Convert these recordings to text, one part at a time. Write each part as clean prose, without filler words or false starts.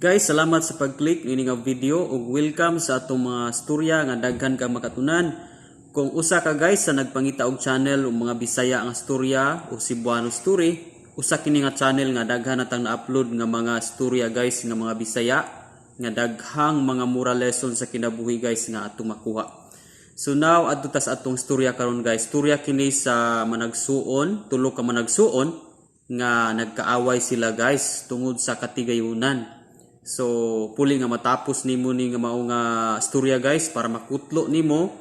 Guys, salamat sa pag-click niini nga video ug welcome sa atong mga storya nga daghan ka makatunan. Kung usa ka, guys, sa nagpangita og channel ug mga Bisaya nga storya o Cebuano story, usa kini nga channel nga daghan natang na-upload nga mga storya, guys, nga mga Bisaya nga daghang mga moral lesson sa kinabuhi, guys, nga atong makuha. So now adto ta sa atong storya karon, guys. Storya kini sa managsuon, tulo ka managsuon nga nagkaaway sila, guys, tungod sa katigayunan. So puli nga matapos nimo ni nga mao nga storya, guys, para makutlo nimo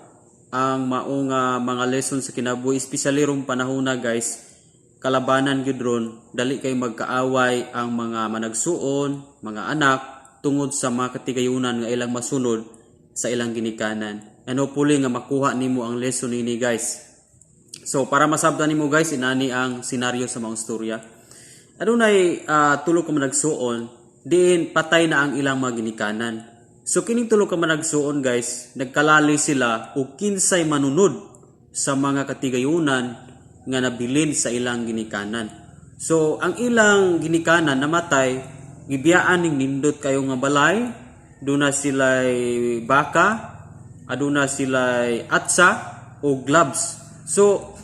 ang mao nga mga lesson sa kinabuhi, especially rong panahon na, guys, kalabanan gyud ron, dali kay magkaaway ang mga managsuon, mga anak, tungod sa mga katigayunan nga ilang masunod sa ilang ginikanan. And hopefully nga makuha nimo ang lesson nini, guys. So para masabtan nimo, guys, inani ang senaryo sa maong storya. Adunay tulo ka managsuon diin patay na ang ilang mga ginikanan. So kining tulo ka managsuon, guys, nagkalali sila og kinsay manunod sa mga katigayunan nga nabilin sa ilang ginikanan. So ang ilang ginikanan namatay, gibiyaan ning nindot kayo nga balay, duna sila'y baka, aduna sila'y atsa o gloves. So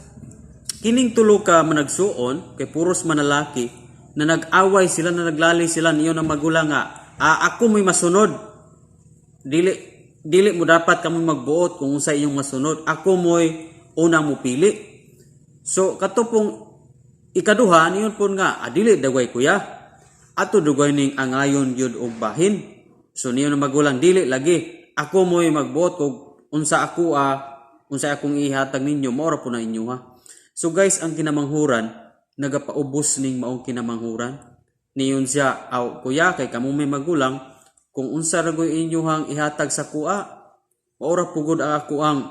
kining tulo ka managsuon kay puros manalaki na nag-away sila, na naglali sila niyo ng magulang nga, "Ah, ako mo'y masunod, dili dili mo dapat kamo magbuot kung unsa inyong masunod, ako mo'y unang mupili." So kato pong ikaduha niyon pon nga, "Ah, dili dagway, kuya, ato dugay ning angayon gyud og bahin." So niyo ng magulang, "Dili lagi, ako mo'y magbuot kung unsa ako, unsa akong ihatag ninyo, mao ra po na inyo ha." So guys, ang kinamanghuran nagapaubos ning maong kinamanghuran. Niyon siya, "Aw kuya, kay kamo may magulang, kung unsa ra goy inyohang ihatag sa kuha, mao ra pugod ang ako ang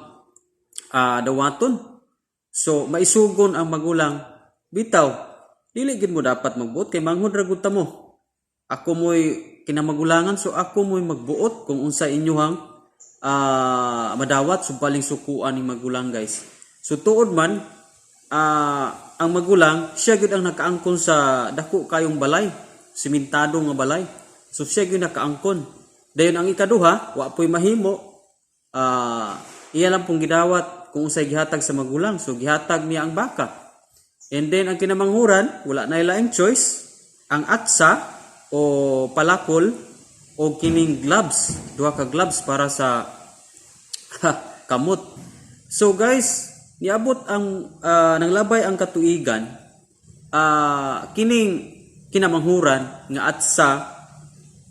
dawaton." So maisugon ang magulang, "Bitaw, dili gid mo dapat magbuot kay manghod ra gud ta mo. Ako mo'y kinamagulangan, so ako mo'y magbuot kung unsa inyohang madawat." So baling sukuan ning magulang, guys. So tuod man ang magulang, siya gyud ang nakaangkon sa dako kayong balay, simentado nga balay. So siya gyud nakaangkon. Dayon ang ikaduha, wa po'y mahimo, iya lang pong gidawat kung unsay gihatag sa magulang. So gihatag niya ang baka. And then ang kinamanghuran, wala na ilaing choice, ang atsa o palakol o kining gloves, duha ka gloves para sa kamot. So guys, niabot ang nanglabay ang katuigan, kining kinamanghuran nga atsa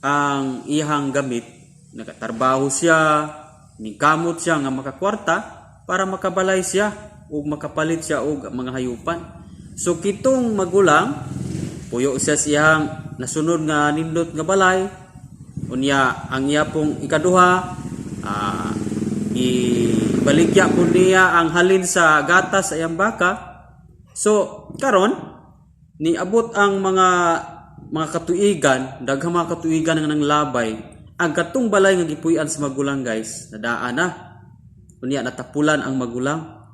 ang iyang gamit, nagatrabaho siya, ningkamot siya nga makakwarta para makabalay siya ug makapalit siya og mga hayupan. So kitong magulang, puyo siya sa iyang nasunod nga nindot nga balay. Unya ang iya pong ikaduha, ibaligya po niya ang halin sa gatas sa iyang baka. So karon niabot ang mga katuigan, daghang mga katuigan nga nanglabay. Ang katong balay nga gipuy-an sa magulang, guys, nadaan na. Unya natapulan ang magulang.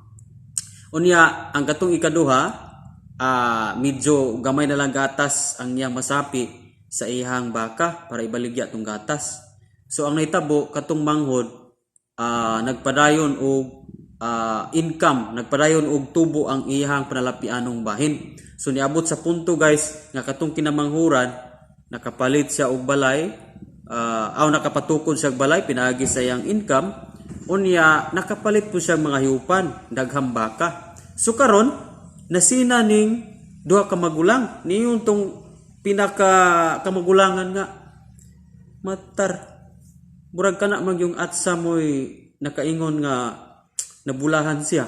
Unya ang katong ikaduha, medyo gamay na lang gatas ang iyang masapi sa iyang baka para ibaligya tong gatas. So ang nahitabo, katong manghod nagpadayon og income, nagpadayon og tubo ang iyang panalapianong bahin. So niabot sa punto, guys, nga katong kinamanghuran nakapalit siya og balay, aw nakapatukod siya og balay pinaagi sa iyang income. Unya nakapalit po siya mga hiupan, daghang baka. So karon nasina ning duha ka magulang, niyon tong pinaka kamagulangan nga, "Matar, murag kana man yung atsa mo'y nakaingon nga nabulahan siya."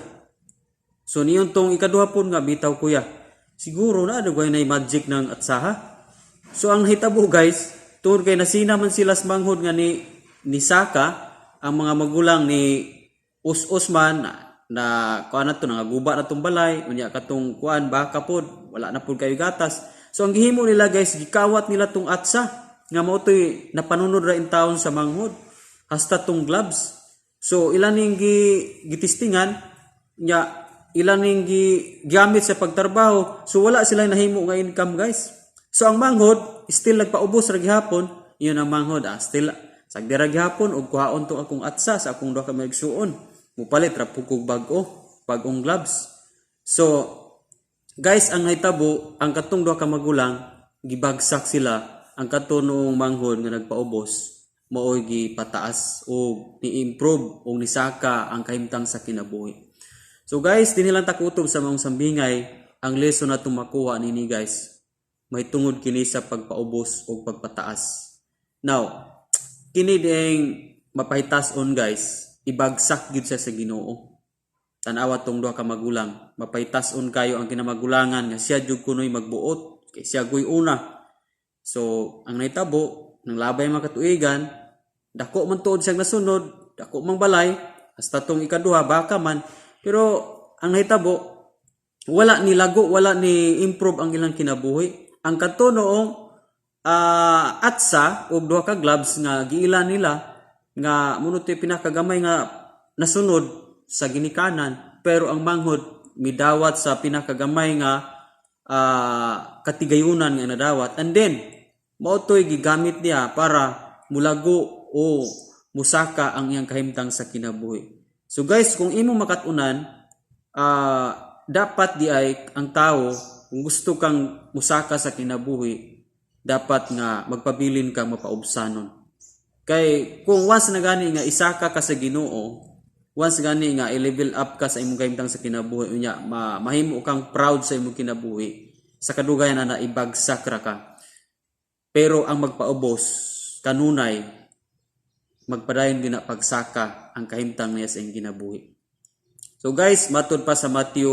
So niyon tong ikaduha pon nga, "Bitaw kuya, siguro na dugay na magic ng atsaha." So ang hitabo, guys, tungod kay nasina man sila sa manghod nga ni Saka, ang mga magulang ni Us-us man na kuan na to, nangaguba na tong balay, unya katong kuan baka pod, wala na pod kayo gatas. So ang gihimo nila, guys, gikawat nila tong atsa nga mao to'y napanunod ra in taon sa manghod hasta tong gloves. So ilan ning gitistingan nya, ilan ning gigamit sa pagtrabaho. So wala sila nahimo nga income, guys. So ang manghod still nagpaubos ra gihapon. Ingon ang manghod, "Ah, still sagdi ra gihapon og kuhaon to akong atsa sa akong duha ka mga igsuon. Mupalit ra pud kog bag-ong gloves." So guys, ang nahitabo, ang katong duha ka magulang gibagsak sila. Ang kato noong manghod nga nagpaubos maoy gipataas o ni-improve o nisaka ang kahimtang sa kinabuhi. So guys, dinhi lang ta kutob sa maong sambingay. Ang lesson na makuha nini, guys, may tungod kini sa pagpaubos o pagpataas. Now, kini ding mapahitason, guys, ibagsak gyud siya sa Ginoo. Tanawa tong duha ka magulang, mapahitason kayo ang kinamagulangan nga siya jud kunoy magbuot kay siya guy una. So, ang nahitabo, nang labay mga katuigan, dako man tuod siyang nasunod, dako mang balay, hasta tong ikaduha baka man, pero ang nahitabo, wala ni lago, wala ni improve ang ilang kinabuhi. Ang kadto noong atsa og duha ka gloves nga giila nila nga mao to'y pinakagamay nga nasunod sa ginikanan, pero ang manghod midawat sa pinakagamay nga katigayunan nga nadawat, and then mao to'y gigamit niya para mulago o musaka ang iyang kahimtang sa kinabuhi. So guys, kung imo makatunan, dapat di ay ang tao, kung gusto kang musaka sa kinabuhi, dapat nga magpabilin ka mapaubsanon. Kay kung once na gani nga isaka ka sa Ginoo, once gani nga i-level up ka sa imong kahimtang sa kinabuhi, unya mahimo kang proud sa imong kinabuhi, sa kadugayan na ibagsak ra ka. Pero ang magpaubos kanunay magpadayon din na pagsaka ang kahimtang niya sa iyang kinabuhi. So guys, matod pa sa Matthew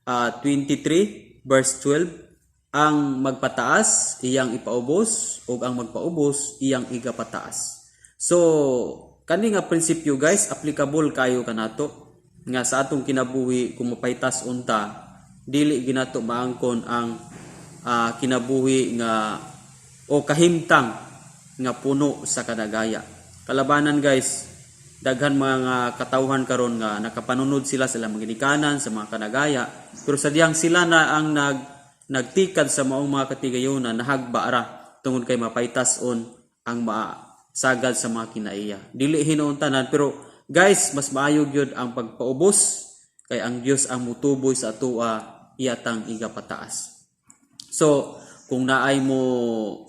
23 verse 12, ang magpataas iyang ipaubos ug ang magpaubos iyang igapataas. So kani nga prinsipyo, guys, applicable kayo kanato nga sa atong kinabuhi. Kung mapaytas unta, dili ginato maangkon ang kinabuhi nga o kahimtang nga puno sa kadagaya. Kalabanan, guys, daghan mga katawhan karon nga nakapanunod sila sa ilang mga ginikanan sa mga kadagaya, pero sadyang sila na ang nagtikad sa maong mga katigayonan, nahagba ra tungod kay mapaytas-on ang masagad sa mga kinaiya. Dili hinuon tanan, pero guys, mas maayo gyud ang pagpaubos kay ang Dios ang mutuboy sa atoa, iyatang igapataas. So, kung naay mo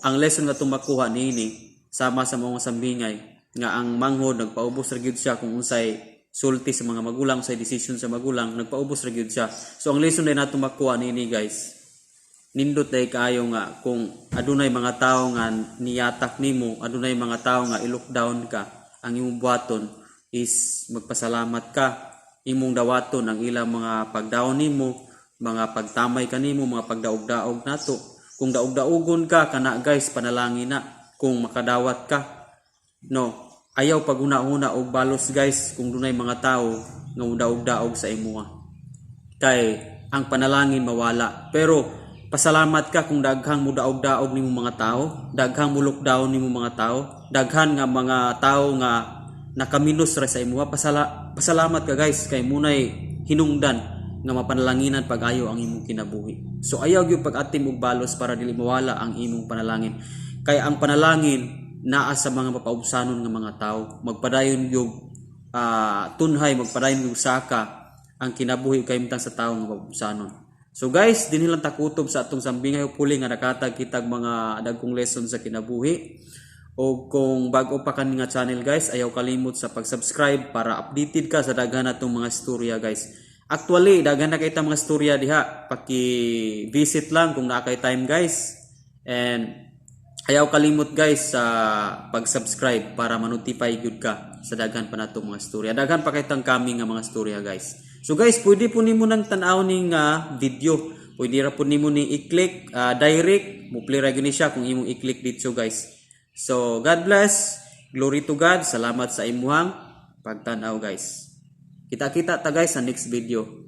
ang lesson nga makuha niini sama sa mga sambingay nga ang manghod nagpaubos ra gyud siya kung unsay sulti sa mga magulang, sa decision sa magulang, nagpaubos ra gyud siya. So ang lesson na nato makuha niini, guys, nindot day kaayo nga kung adunay mga tawo nga niyatak nimo, adunay mga tawo nga i-lockdown ka, ang imong buhaton is magpasalamat ka. Imong dawaton ang ilang mga pagdown nimo, mga pagtamay kanimo, mga pagdaog-daog nato. Kung daog-daogon ka kana, guys, panalangin na kung makadawat ka. No, ayaw paguna-una og balos, guys, kung dunay mga tawo nga daog-daog sa imuha. Kay ang panalangin mawala. Pero pasalamat ka kung daghang mo daog-daog nimo mga tao, daghang mo lockdown nimo mga tao, daghan nga mga tao nga nakaminos ra sa imuha. Pasalamat ka, guys, kay munay hinungdan nga mapanalanginan pag-ayo ang imong kinabuhi. So ayaw gyud pag-atim og balos para dili mawala ang imong panalangin. Kay ang panalangin naa sa mga mapaubsanon nga mga tao. Magpadayon gyud tunhay, magpadayon gyud saka ang kinabuhi kahimtang sa tao nga mapaubsanon. So guys, dinhi lang takutob sa atong sambingay. Hopefully nga nakatag kitag mga dagkong lesson sa kinabuhi. O kung bago pa kani nga channel, guys, ayaw kalimot sa pag-subscribe para updated ka sa daghan natong mga istorya, guys. Actually, daghan na kay ta mga istorya diha. Paki-visit lang kung naa kay time, guys. And ayaw kalimot, guys, sa pag-subscribe para ma-notify gyud ka sa daghan pa natong mga istorya. Daghan pa kay tang coming nga mga istorya, guys. So guys, pwede po nimo nang tan-aw ning video. Pwede ra po nimo ni i-click direct, mo play ra gyud ni siya kung imong i-click dito, guys. So God bless, glory to God. Salamat sa imuhang pagtan-aw, guys. Kita-kita ta, guys, sa next video.